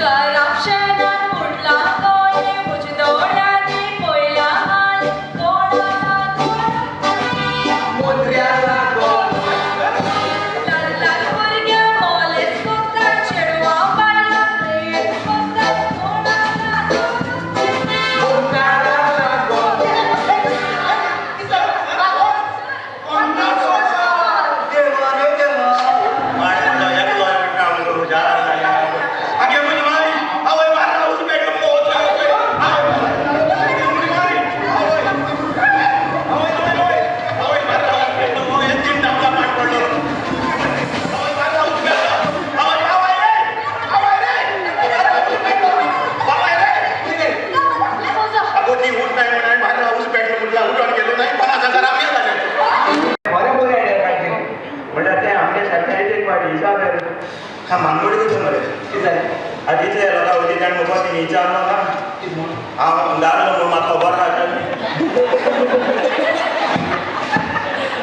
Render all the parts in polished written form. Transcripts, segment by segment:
करप्शनान बुडला गोंय म्हज्या दोळ्यांनी पयला हाल कोणाला ल्हान ल्हान भुरग्यां मॉलेज कोत्ता चेडवां बायलां प्रेम कोत्ता देवा रे देवा. माणिक एकलो म्हणटा हुशार. आगे म्हजी माय, आवय मारला उजवेड मोच. आवय मारला उजवेड तीन टापला पाट पडलो. आवय मारला उजवेड. आवय आवय रे, आवय रे, आवय रे. अगो ती उठ नाही म्हणून मारला उजवेड म्हटला उठून गेलो नाही 50,000 आम्ही झाले. बरें बरें आयडिया काडली. म्हणल्यार ते आमगे सरकारी एक वाडी हिसाब हा मानगोडी दिसून मरे. कितें जालें? आनी तितले लोकां वयली ताणें म्हाका तेणी विचारलो ना हांव दारलो म्हूण म्हाका खबर आसा.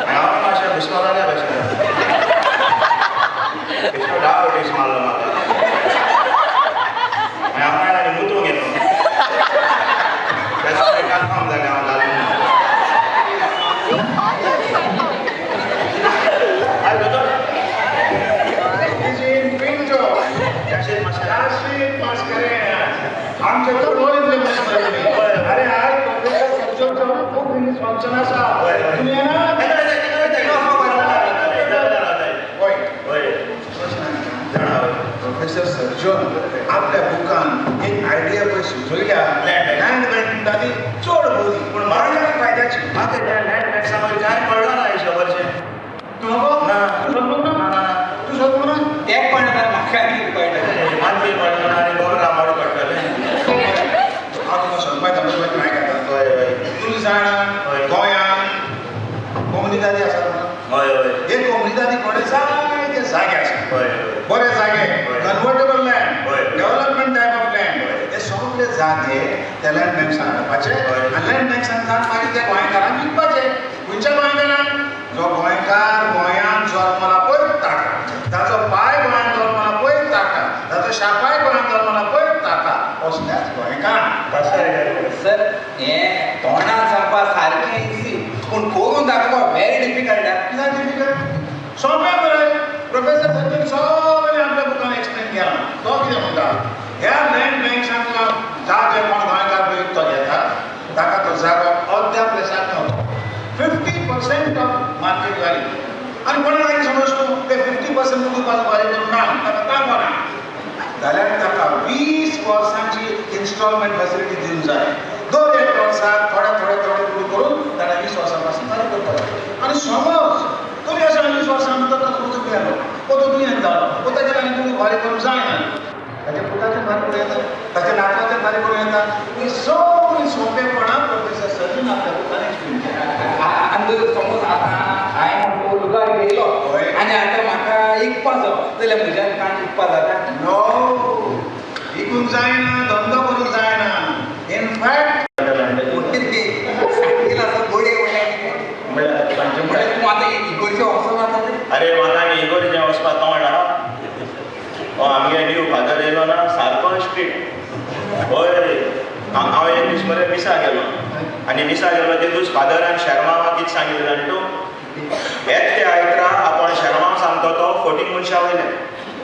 हांव मातशें दुस्मानाल्या भशेन बेश्टो डाव दीस मारलो म्हाका. मागीर हांव मागीर आनी मुतूंक गेलो. तेन्ना कन्फर्म जालें हांव जालें. हय दोतोर. अरे आज प्रोफेसर सर्जनचो खूब फंक्शन आसा. तुमी येना? प्रोफेसर सर्जन आपल्या बुकान एक आयडिया पळय सुचयल्या. लँड बँक म्हणटा ती चड बरी पूण म्हाका फायद्याची. म्हाका त्या लँड बँक्सा वयर कांय कळ्ळो ना हिशोबाचें. तूं नको? ना. तूं सोदूंक ना? ना ना. तूं सोदूंक ना? तें कळना म्हाका कितें कळटा. मातली पडलो ना आनी बरो रामाडो पडटलें. हांव तुका सांगपाक मागीर घेता. हय हय. तूं जाणा गोंयांत कोमुनिदादी आसा. हय हय. हे कोमुनिदादी कडेन जायते जागे आसा. हय. बरे जागे, convertible land, development type of land. हे सगळे जागे त्या लँड बँक्सान हाडपाचे आनी लँड बँक्सान जावन मागीर त्या गोंयकारांक विकपाचे. खंयच्या गोंयकारांक? जो गोंयकार गोंयांत जल्मला पळय ताका, ताचो पाय गोंयांत जल्मला पळय ताका, ताचो शापाय गोंयांत जल्मला पळय ताका, असल्याच गोंयकारांक. सर हें तोंडान सांगपा सारकें इजी पूण करून दाखोवपा व्हेरी डिफिकल्ट. कित्याक डिफिकल्ट? सोंपें मरे. प्रोफेसर सर्जन सगळें आपल्या बुकान एक्सप्लेन केलां. तो कितें म्हणटा, ह्या लँड बँक्सांक जागे कोण गोंयकार पळय तो घेता ताका तो जागो अर्द्या प्लेसाक मेवता, 50% ऑफ मार्केट व्हॅल्यू. आनी कोणा लागीं समज तूं ते 50% दिवपाक फारीक करूंक ना, ताका तांक ना जाल्यार ताका 20 वर्सांची इन्स्टॉलमेंट फेसिलिटी दिवंक जाय. दर एक वर्साक थोडे थोडे थोडे दुडू करून ताणें 20 वर्सां पासून फारीक करपाक जाय. आनी समज तरी अशें 20 वर्सां भितर ताचो पूत मेलो वो तो दुयेंत जालो वो ताच्या लागीं दुडू फारीक करूंक जायना, ताच्या पुताचें फारीक करूं येता, ताच्या नातवाचें फारीक करूं येता. ही सगळीं सोंपेपणां प्रोफेसर सर्जन आपल्या बुकान एक्सप्लेन केला. आनी समज आतां हांवें लुगार घेयलो आनी आतां म्हाका इकपा जावो जाल्यार म्हज्यान कांय इकपा जाता? नो, विकूंक जायना, धंदो करूंक जायना. इनफॅक्ट सांगील आसा गोडे म्हणल्यार कितें? म्हणल्यार तूं आतां इगोर्जे वचना आतां? अरे म्हाका आनी इगोर्जे वचपा तोंड आहा. हो आमगे न्यू फादर येयलो ना सारको स्ट्रीट. हय हांव एक दीस मरे मिसा गेलो आनी मिसा गेलो ते दीस फादरान शेर्मांवाक कितें सांगिल्लें जाणा तूं? येत ते आयतरा आपूण शेर्मांव सांगता तो फोटींग मनशां वयल्यान.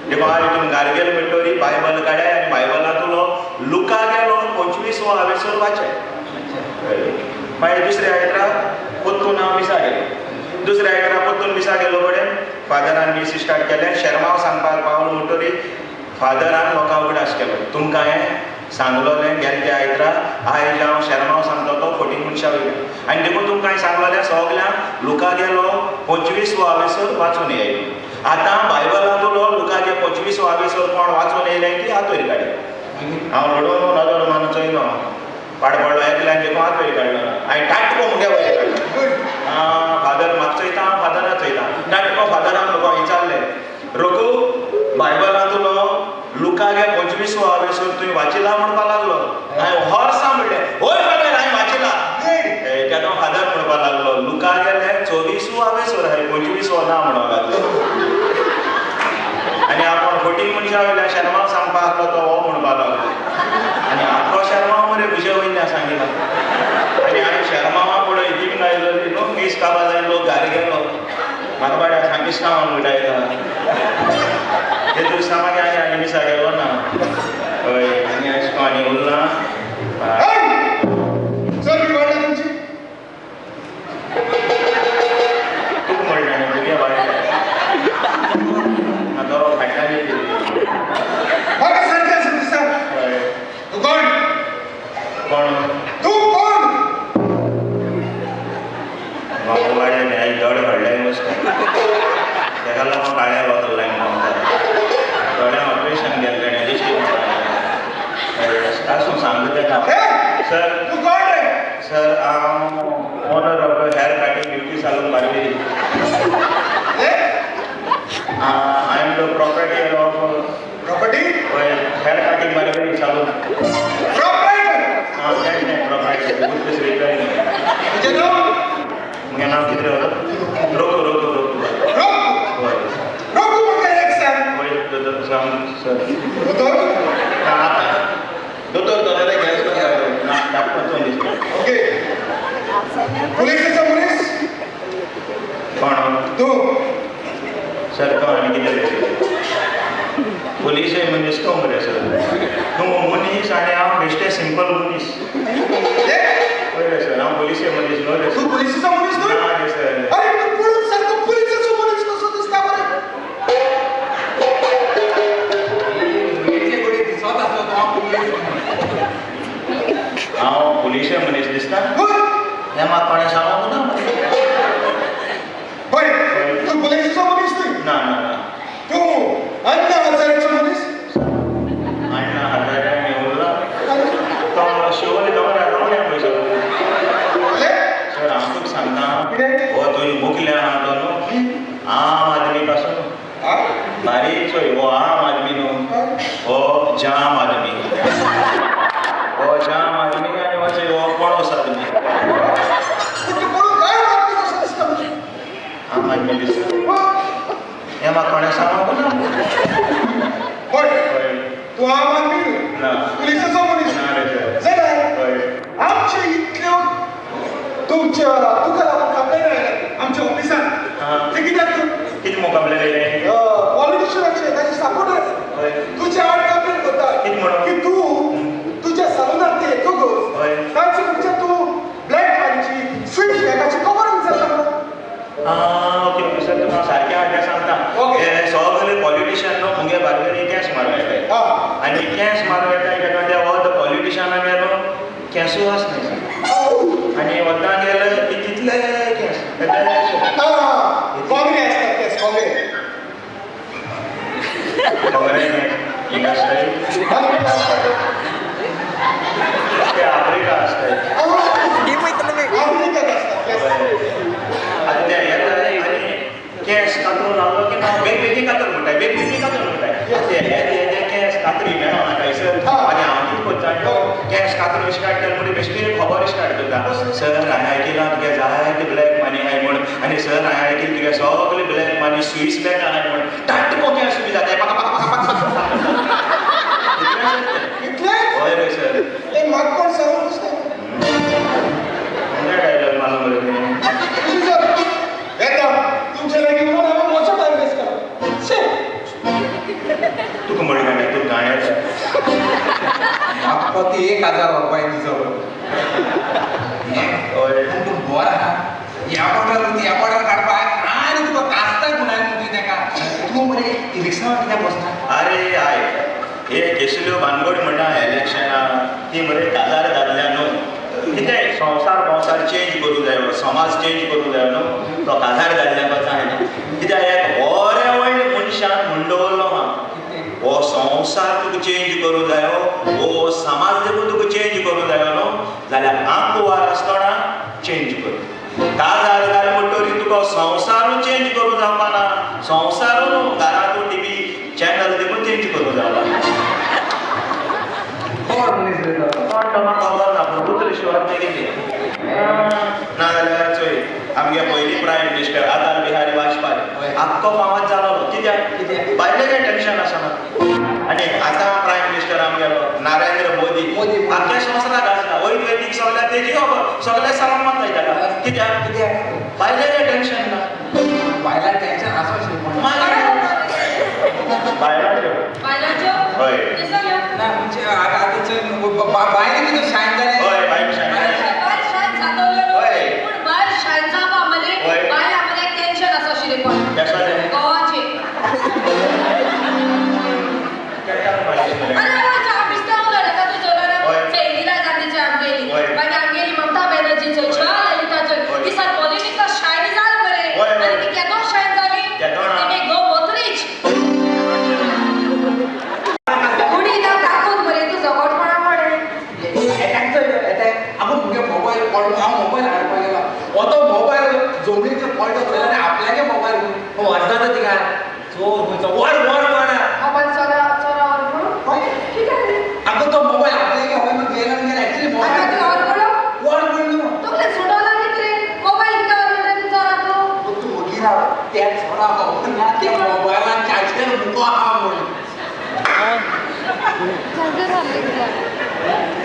देखून हांव हितून गारगेल म्हणटरी बायबल काडाय आनी बायबलांतलो लुका गेलो 25 वो हांवेसर वाचाय. मागीर दुसऱ्या आयतरा परतून हांव मिसा गेलो. दुसऱ्या आयतरा परतून मिसा गेलो कडेन फादरान मीस स्टार्ट केलें. शेर्मांव सांगपाक पावलो म्हणटरी फादरान लोकां उगडास केलो, तुमकां हें सांगलोलें गेले ते आयतरा आयज हांव शेर्मांव सांगता तो फोटींग मनशां वयल्यान आनी देखून तुमकां हांवें सांगलोलें सगल्यांक लुका गेलो 25 वो हांवेसर वाचून येयलो. आतां बायबलांतलो लुका गे 25 वो हांवेसर कोण वाचून येयलें की हात वयर काडले. हांव रडोवन नदर मारून चोयलो, पाड पडलो एकल्यान देखून हात वयर काडलो ना. हांवें टाटको मुगे वयर काडलो. फादर म्हाका चोयता, हांव फादराक चोयता. टाटको फादरान म्हाका विचारलें, रघू बायबलांतलो लुका गे 25 वो हांवेसर तुवें वाचिला म्हणपाक लागलो. हांवें हॉर्सा म्हणलें, हय फादर हांवें वाचिला. तेन्ना फादर म्हणपाक लागलो, लुका गेले 24 वो 21 वर आसा, 25 वर ना म्हणूंक लागलो. आनी आपूण फटींग मनशा वयल्या शेर्मांव सांगपाक आसलो तो हो म्हणपाक लागलो. आनी आख्खो शेर्मांव मरे म्हजे वयल्या सांगिला. आनी हांवें शेर्मांवा पळय दिग्न आयलो न्हू, मीस काबार जायलो, घारी गेलो. म्हाका बाड्या सांगिस्तांवान उडयला. ते दुसरा मागीर आनी आनी मिसा गेलो ना. हय, आनी अशें करून आनी उरलां. सर वाडल्या तुमची तुका म्हणलें न्ही, तुगे वाडल्या ना बरो फाटल्यान येतली. म्हाका सारकें आसा दिसता. हय. तूं कोण? कोण? तूं कोण? म्हाका वाडल्या न्ही, आयज दोळे काडले मस्त. तेका लागून काळ्या वखद लायन म्हणटा. दोळ्यां ऑपरेशन केल्लें न्ही, दिश्टी पडना. आसूं, सांगता तेका. सर. तूं कोण रे? सर, हांव owner of hair cutting beauty salon Barberi. I am the proprietor of property? Hair cutting Barberi salon. Proprietor? हां, तेंच न्ही, प्रोप्रायटर दुसरी रिपेरींग. तुजें नांव? म्हगेलें नांव कितें रे? रोकू, रोकू, रोकू. रोकू? हय. रोकू म्हणजे एक सांग. हय दोतोर, सांग सर. दोतोर? ना, आतां दोतोर जाल्यार गॅस ना, डॉक्टर तो दिसता. ओके, पुलिसाचो मनीस? कोण? तूं. सर, तो आनी कितें उलयता? पुलीस मनीस तो मरे सर. तूं मनीस आनी हांव बेश्टे सिंपल मनीस. हय रे सर, हांव पुलीस मनीस न्हू रे. तूं पुलिसाचो मनीस न्हय? ना रे सर. अरे, तूं पळोवन सारको पुलिसाचो मनीस कसो दिसता मरे. हेचे कडेन दिसत आसलो तो हांव पुलीस. हांव पुलिशे मनीस दिसता? हय. हें म्हाका कोणें सांगूंक ना. हय, तूं पुलिसाचो मनीस न्हय? ना ना ना. तूं अण्णा हजारेचो मनीस? अण्णा हजारे आनी उरला तो शिवोली दोंगरार रावल्या पयसो. सर, हांव तुका सांगता. कितें? हो तुजी मुखल्या आहा तो न्हू आम आदमी पासून बारीक चोय. हो आम आदमी न्हू, हो जाम आदमी. हो जाम आदमी आनी हो चोय, हो पणोस आदमी. पूण तूं पळोवन काय आदमी कसो दिसता म्हणजे? आम आदमी दिसता हें म्हाका कोणें सांगूंक ना. हय. हय. तूं आम आदमी न्हय? ना. पुलिसाचो मनीस? ना रे सर. जाल्यार हय. आमचे इतल्यो तुमच्या तुका लागून कंप्लेन आयल्या आमच्या ऑफिसान. आं. ते कित्याक तूं कितें म्हूण कंप्लेन येयलें? पॉलिटिशियनाचे ताचे सपोर्टर हय. तुझ्या आड कंप्लेन करता. कितें म्हणून? की तूं तुज्या सलूनात ते येतकच तांचे म्हणजे तूं ब्लॅक मनीची, स्विस बँकाची खबर विचारता म्हणून. आं, ओके ओके सर, तुका हांव सारकें हाडल्यार सांगता. ओके. हे सगळे पॉलिटिशियन न्हू मुगे बारबेरी केंस मारून येताय. आनी केंस मारून येताय तेका ते ऑल the पॉलिटिशियनां गेलो केंसूय आसनाय सर. आनी वता गेले तितले केंस आं, कोंगरे आसतात केस, कोंगरे. कोंगरे हिंगा आसताय. ते आफ्रिका आसताय. आफ्रिकेत आसतात केस. आतां ते येताय आनी केंस कातरून लागलो की ना, बेगीन कातर म्हणटाय, बेगीन कातर म्हणटाय. ते येते येते केंस कातरी मेळना काय सर. आनी हांव कितें करता, केंस कातरून अशें काडटा म्हणून बेश्टी खबर अशें काडटा तुका. सर, हांवें आयकिलां तुगे जायते ब्लॅक मनी आहाय म्हूण. आनी सर, हांवें आयकिलां तुगे सगळे ब्लॅक मनी स्वीस बँक आहाय म्हूण. टाट केंस बी जाता, पाका पाका पाका पाका. इतलें? हय रे सर. ते म्हाका कोण सांगूंक दिसता. खंयचे डायलॉग मारलो मरे तुवें? सर, येता तुमचे लागीं म्हणून हांवें म्हजो टायम वेस्ट केलो. शे. तुका म्हणलें गाणें, तुका गाण्यार. म्हाका ती 1000 व्हरपाक दिसो. हय. पूण तूं बरो आहा. ह्या बोटार, ह्या बोटार काडपाक आनी तुका कास्ताय म्हणून तुवें तेका. तूं मरे इलेक्शनाक कित्याक बसना? अरे आयक, हे केसल्यो भानगड म्हणटा इलेक्शनां ती मरे काजार दादल्या न्हू. कितें संवसार संवसार चेंज करूंक जायो, समाज चेंज करूंक जायो न्हू, तो काजार दादल्या जायना. कित्याक एक बऱ्या व्हडल्या मनशान म्हण दवरलो आहा, हो संवसार तुका चेंज करूंक जायो, हो समाज देखून तुका चेंज करूंक जायो न्हू जाल्यार आंकवार आसतना चेंज कर. काजार जालें म्हणटकीर तुका संवसारूय चेंज करूंक जावपा ना. संवसारूय न्हू, घरांतूय टीव्ही चॅनल देखून चेंज करूंक जावपा. कोण मनीस रे तो? कोण तो म्हाका खबर ना, पूण उतरे शिवाय तेगेली ना जाल्यार चोय. आमगे पयली प्रायम मिनिस्टर अटल बिहारी वाजपेयी आख्खो फामाद जालो. कित्याक? कित्याक? बायलेचें टेन्शन आसना. आनी आतां प्रायम मिनिस्टर आमगेलो नरेंद्र मोदी, मोदी. आख्ख्या संवसाराक आसना. वयर वयर सगळ्या तेजी खबर, सगळे सलाम मानताय ताका. कित्याक? कित्याक? बायलेचें टेन्शन ना. बायलां टेन्शन आसो मागीर बायलांच्यो. बायलांच्यो? हय. केसल्यो? ना म्हणजे आतां बायले कितें शायन जालें. हय, बायल शायन जालें. बायल शायन जातोलें न्हू. हय. पूण बायल शायन जावपा मरे, हय. बायल आमकां टेन्शन आसा शिरेपण. केसलें? गोवाचें. अरे आमी उलयता तूं चलना. हय. इंदिरा गांधीची आमगेली, हय. मागीर आमगेली ममता बॅनर्जीचो, ललिताचो, हय. ती सार पॉलिटिक्सा शायन जाल मरे. हय, हय. आनी ती केदो शायन जाली? केदो ना. ती गो मोत्रीच. उडी ना काकून मरे तूं जगटपणा मरे. Attack attack. आपूण मुगे मोबायल पडलो, हांव मोबायल हाडपाक गेलो. हो तो मोबायल जमनीचेर पडलो थंय आनी आपल्यागे मोबायल वचना थिंगा. चोर खंयचो वर वर वर. मोबायल चोरा चोरा वर पडो. कितें? आगो तो मोबायल आपल्यागे हय मग गेला गेला एक्चुअली आतां मोबायल तूं वर पडो. वर पडलो. तुकलें सुटोला कितें रे? मोबायल कित्याक वर पडलो तूं चोरा तूं? तूं वगी राव. त्या चोरा खबर ना त्या मोबायलान चार्जर मुको आहा म्हणून.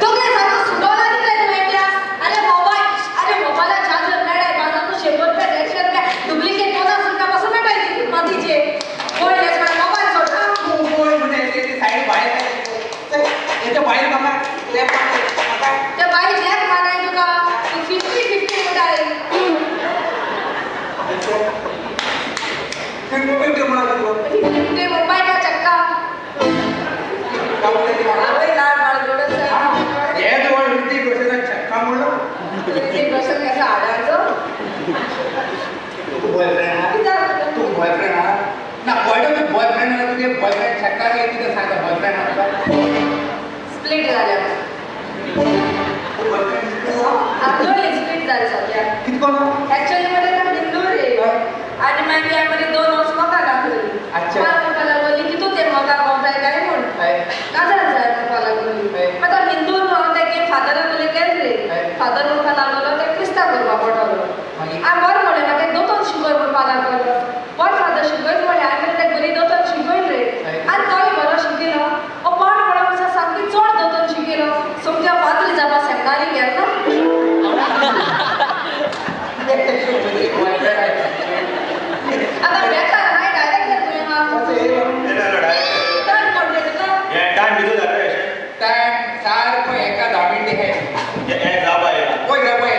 तुकलें सारको सुटोला कितें तूं एकट्या? अरे मोबायल, अरे मोबायला चार्जर मेळ्ळाय बाजारांत तूं 100 रुपया 150 रुपया डुप्लिकेट 50 रुपया पासून मेळटाय ती मातीचे. पळयलें सगळें मोबायल सोडटा. तूं पळय म्हणजे सायड भायर हेच्या भायर म्हाका क्लॅप म्हाका. त्या बाई क्लॅप माराय तुका. तूं 50-50 म्हणटाय. 50-50 म्हणा तूं. 50-50 मुंबई का चक्का. आवय लाड माड गोडस. हे जवळ ऋतिक रोशनाक छक्का म्हणलो. ऋतिक रोशन कसा आडाचो? तूं बॉयफ्रेंड आहा? कित्याक? तूं बॉयफ्रेंड आहा? ना कळटा तूं बॉयफ्रेंड आहा. तुगे बॉयफ्रेंड छक्का काय कितें सांगता? बॉयफ्रेंड आहा तुका? स्प्लिट जाल्या. तूं बॉयफ्रेंड स्प्लिट आहा? आदलोली स्प्लिट जाली सद्या. कित कोण? ऍक्च्युअली मध्ये ना बिंदू रे. आणि मागीर आमी 2 वर्स मोका घातली. अच्छा. मला म्हणपाक लागली की तूं ते मोका भोंवताय काय म्हूण. काजार जाय म्हणपाक लागली. मागीर हिंदू न्हू हांव तेगे फादरा बोले गेल रे. फादर म्हणपाक लागलो ते क्रिस्तांव करपा पडटलो. मागीर? हांवें बरें म्हणलें, म्हाका एक दोतोर शिकय म्हणपाक लागलो. बरें फादर शिकयत म्हणलें. हांवें मागीर तेका बरी दोतोर शिकयल रे. आनी तोय बरो शिकयलो. हो पाड पडो दिसा सामकी चड दोतोर शिकयलो. सोमत्या पाद्री जावपा सेमिनारी गेलो ना. आतां बेकार हांवें डायरेक्ट तुवें म्हाका. टायम पडले तुका. हें टायम कितें जालें अशें? टायम सारको 1:10 हें जावपा येयला. पळय रे पळय.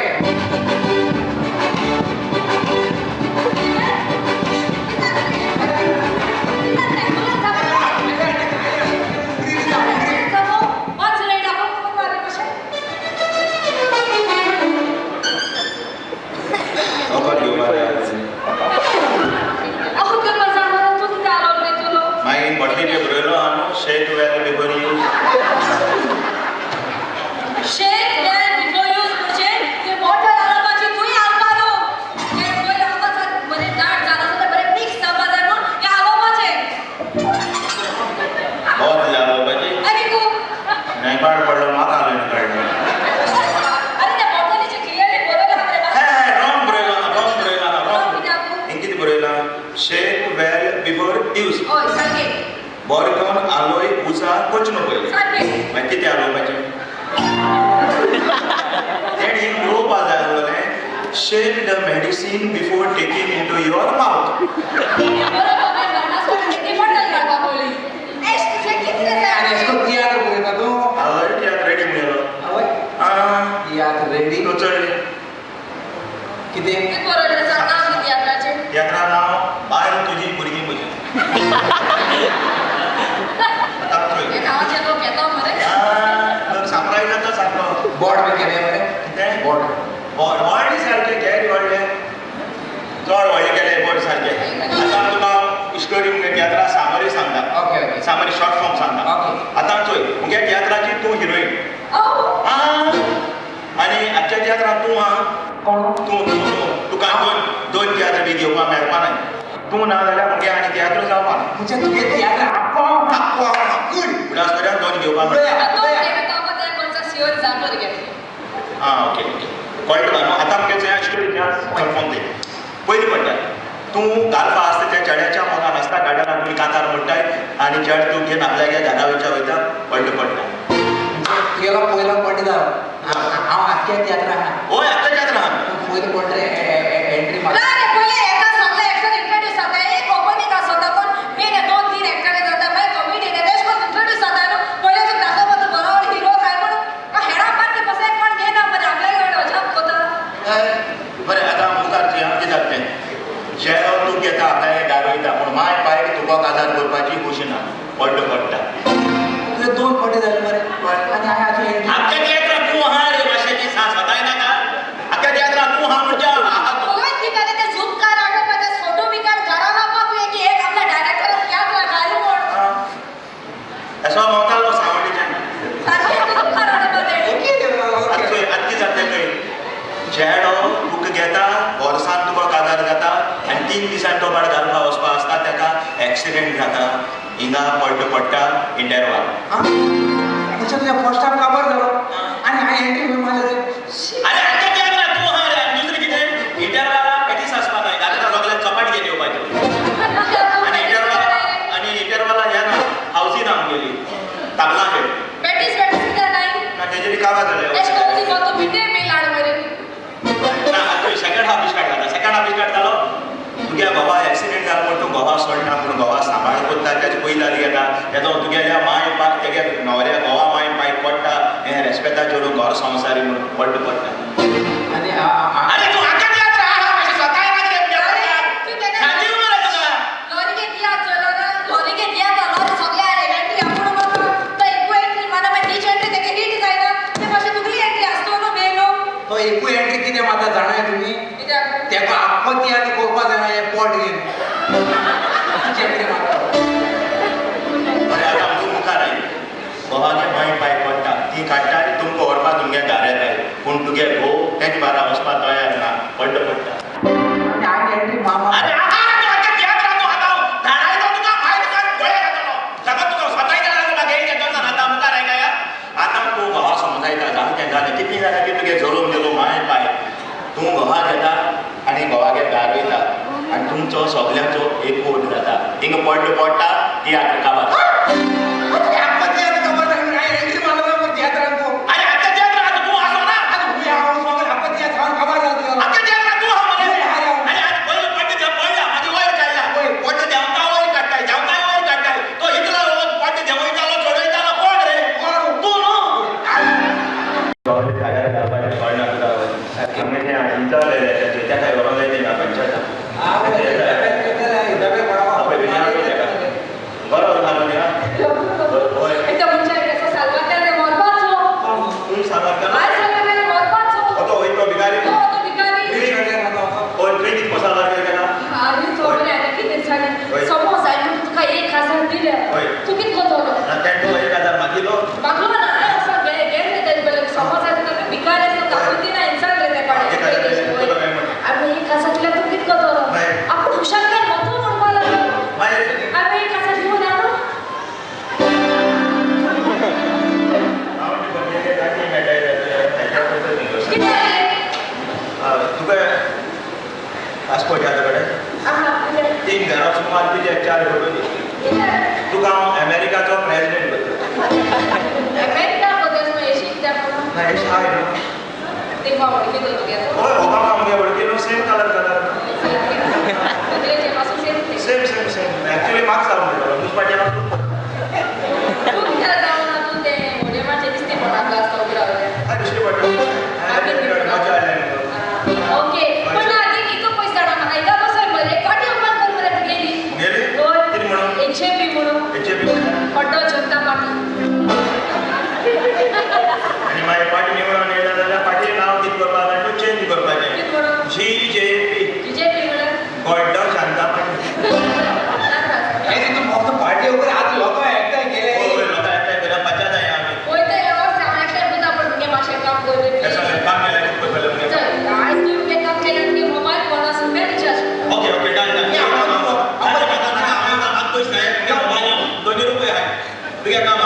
वखद घेवपाक जाय. मागीर बॉटलीचेर बरयलो आहा न्हू, shake well before use. Shake well before use म्हणजे ते बॉटल हालोवपाची तुंय हालपा न्हू. तें पयलें वखद बरें दाट जालां जाल्यार बरें मिक्स जावपा जाय म्हूण हें हालोवपाचें. वखद हालोवपाची. आनी तूं नेपाळ पडलो म्हाका हालोवन काडलो. आरे त्या बॉटलीचेर क्लियरली बरयलां मरे. हे रॉंग बरयलां, रॉंग बरयलां, रॉंग रॉंग. कित्याक? हें कितें बरयलां? शेक वेल बिफोर यूज. हय सारकें. बरें करून आलोय उजा कोच न्हू पयलीं. सारकें. मागीर कितें हालोवपाचें? तेणी बरोवपा जाय आसलें, shake the medicine before taking into your mouth. बरोबर ती बॉटल काडपा पडली. एश तुजें कितलें आनी अशें करून तियात्र बरयता तूं? हय, तियात्र रेडी म्हणलो. आवय तियात्र रेडी. तूं चड कितें? कितें बरयलें सांग नांव कितें तियात्राचें? तियात्रा नांव बायल तुजी भुरगीं म्हजी. आतां चोय. हें नांवाचें लोक येता मरे. सरप्रायज जाता सारको. बोर्ड बी केलें मरे? कितें? बोर्ड. बोर्ड व्हडलें सारकें, घेर व्हडलें, चड व्हडलें केलें बोर्ड सारकें. आतां तुका स्टोरी मुगे तियात्रा सामरी सांगता. Okay okay. सामरी शॉर्ट फॉर्म सांगता. ओके. आतां चोय, मुगे तियात्राची तूं हिरोईन. आनी आजच्या तियात्रांत तूं आहा. कोण? तूं तूं तूं तुका दोन तियात्र बी घेवपाक मेळपा नाय. तूं ना जाल्यार मुगे आनी तियात्र जावपा ना. म्हणजे तुगे तियात्र आप्पा आक्को गुड. उडास करूया, दोन घेवपाक मेळटा. दोन घेता तें कोणचा सियोर जागर घेतली. आं ओके ओके, कळ्ळें तुका न्हू? आतां मुगे चोया स्टोरी. कन्फर्म ते पयली पडटा तूं गाल्फा आसता त्या चेड्याच्या मोगान आसता गार्डनाक तुमी कांतार म्हणटाय आनी चेड तूं घेवन आपल्यागे घरा वयच्या वयता पडटा पडटा तुगेलो पयलो पडटा जालो हांव आख्ख्या तियात्रां आहा. हय आख्ख्या तियात्रां आहा. पयलो पडटा एंट्री ना रे पयले एका सगळे एक्टर इंट्रोड्यूस जाता एक ओपनिंग आसता कोण मेन दोन तीन एक्टर जाता मागीर कॉमेडियन तेश कोण इंट्रोड्यूस जाता न्हू पयले तुका दाखोवपा तूं बरो हिरो काय म्हणून हेडा पार्टी बसाय कोण घेना मरे आपल्याक अजाप कोता. बरें आतां मुखार कितें जाता तें जेरो तूं घेता आपल्यागे घरा वयता पूण माय पायक तुका काजार करपाची खोशी ना पडटा पडटा. तुवें दोन पडटे जाले मरे आनी हांवें आजून एंट्री आख्ख्या तियात्रां तूं आहा रे मातशें सांग स्वताय नाका आख्ख्या तियात्रां तूं आहा म्हणजे पळय ती ताणें ते झूम कार हाडप ते फोटो बी काड घरा वचपाक तुवें की एक आपल्या डायरेक्टराक तियात्र घाल म्हूण असो भोंवतालो सांवड्डेच्यान. सारकें झूम कार हाडप तेणें. ओके आतां कितें जाता तें चेडो तुका घेता वर्सान तुका काजार जाता आनी 3 दिसांनी तो बाड गाल्फा वचपा आसता ताका एक्सिडेंट जाता हिंगा पडटा पडटा इंटरवाल. म्हणजे तुज्या फर्स्ट हाफ काबार जालो आनी हांवें एंट्री खंय मारली रे. अरे आख्ख्या तियात्रां तूं आहा रे आनी दुसरें कितें इंटरवाला पॅटीस आसपा जाय आतां सगळ्याक चपाट घेवन येवपाच्यो आनी इंटरवाला आनी इंटरवाला हें ना हावसी ना आमगेली ताबलां खेळ पॅटीस पॅटीस कित्याक नाय ना तेजेर काबार जालें. तेश कोण ती तो बिटे बी लाड मरे. ना आतां सेकंड हाफ स्टार्ट जाता सेकंड हाफ स्टार्ट जालो तुगे घोवा एक्सिडेंट जालो म्हण तूं घोवा सोडना पूण घोवा सांबाळ करता तेजे पयली घेता तेजो तुगेल्या माय पाय तेगे न्हवऱ्या घोवा माय पाय पडटा हें रेस्पेता चेडूं घर संवसारी म्हणून पडटा पडटा. आनी अरे तूं आख्ख्या तियात्रां आहा मातशें स्वताय नाका रे सांगी मरे तुका. लॉरीगे तियात्र चोयलो ना लॉरीगे तियात्र लॉरी सगळे एंट्री आपूण मारता तो एकूय एंट्री मारना मागीर तीच एंट्री तेगे हिट जायना ते मातशें तुगली एंट्री आसतो न्हू मेन न्हू. तो एकूय एंट्री कितें मारता जाणाय तुमी कित्याक तेका आख्खो तियात्र करपा जायना हें पोट घेवन तीच एंट्री मारता. बरें आतां तूं मुखार आयली घोवागे माय पाय पडटा ती काडटा आनी तुमकां व्हरपा तुमगे घरा येताय पूण तुगे घोव तेज बारा वचपा तयार ना पडटा पडटा. आनी हांवें एंट्री मामा अरे आहा तूं आख्ख्या तियात्रां तूं आतां धाडायतो तुका भायर तुका गोळे घातलो सगळो तुका स्वताय जाणा तुका घेवन घेतलो ना आतां मुखार आयका या आतां तूं घोवा समजायता जालें तें जालें कितलीं जाल्यार ती तुगे जलोवन गेलो माय पाय तूं घोवा घेता आनी घोवागेर घार वयता आनी तुमचो सगल्यांचो एकवट जाता हिंगा पडटा पडटा तियात्र काबार. आख्खो तियात्र काबार जालो हांवें एंट्री मारलो ना मरे तियात्रान तूं. अरे आख्ख्या तियात्रां आतां तूं आसो ना. आनी हुंय हांव सगळें आख्खो तियात्र हांवें काबार जालो तुगेलो. आख्ख्या तियात्रां तूं आहा मरे. आनी आज पयलो पडटा तें पडला म्हाजी वयर काडला पडटा देंवता वयर काडटाय देंवताय वयर काडटाय तो इतलो पडटा देंवयतालो चडयतालो कोण रे तूं न्हू. एकदा मनशाक असो साल्वार केलो मरपाचो भायर साल्वार केलो मरपाचो तो तो भिकारी. आनी तो बरें आनी कितें जालें समज हांवें तुका 1000 दिले तूं कितें करतलो मागलो ना हांवें असो गेले रे तेजे बेले समज हांवें तुका भिकारी आसलो काकूती ना इन्सान रे ते पाडे हांवें 1000 दिल्यार तूं कितें करतलो आपूण हुशारकाय मतो म्हणपाक लागलो हांवें 1000 दिवं ना न्हू. कितें जालें? तुका पासपोर्ट ह्या कडेन आहा कितें 3 घरां सुमार तुजे 4 फोटो दी कितें तुका हांव अमेरिकाचो प्रेजिडेंट करता. अमेरिका बद्दल येशी कित्याक म्हणून ना हें हाय न्हू. तेंका वळखी तो तुगे हय ओबामा मुगे वळखी न्हू सेम कलर कलर तकलेचेर पासून same same same same actually म्हाका जावं म्हणटलो दुसरे पाटी हांव तूं तूं कित्याक जावं ना तूं तें व्हडले मातशें दिसता कोणाक आसता उबें रावलें. हय दुसरी पाटी मजा आयली. ओके पण ना ती कितू पयस जाणा म्हाका हिंगा बसय मरे पाटी ओपन कर मरे तुगेली. मुगेली कितें म्हणून एचएपी म्हणून एचएपी पड्डो जनता पार्टी. आनी मागीर पाटी निवडून येयला जाल्यार पाटयें नांव कितें करपाक जाय तूं चेंज करपाचें कितें म्हणून जीजेपी. जीजेपी म्हणून गॉड्डो जनता पार्टी. हें तूं फक्त पार्टी वगैरे आतां लोकां एकठांय केले. लोकां एकठांय करप पंचायत जाय आमी. वयता ह्या वर्सा हांव एकठांय करता पण तुगे मातशें काम कर रे तें प्लीज. सगळें काम केल्यार कितें करतलें मुगे. चल आयज तूं तुगे काम केल्यार तुगे मोबायल फोन आसूं तें recharge. Okay okay done done. नाका नाका हांवें पयशे तुगे मोबायल 2 रुपये आहाय तुगे काम.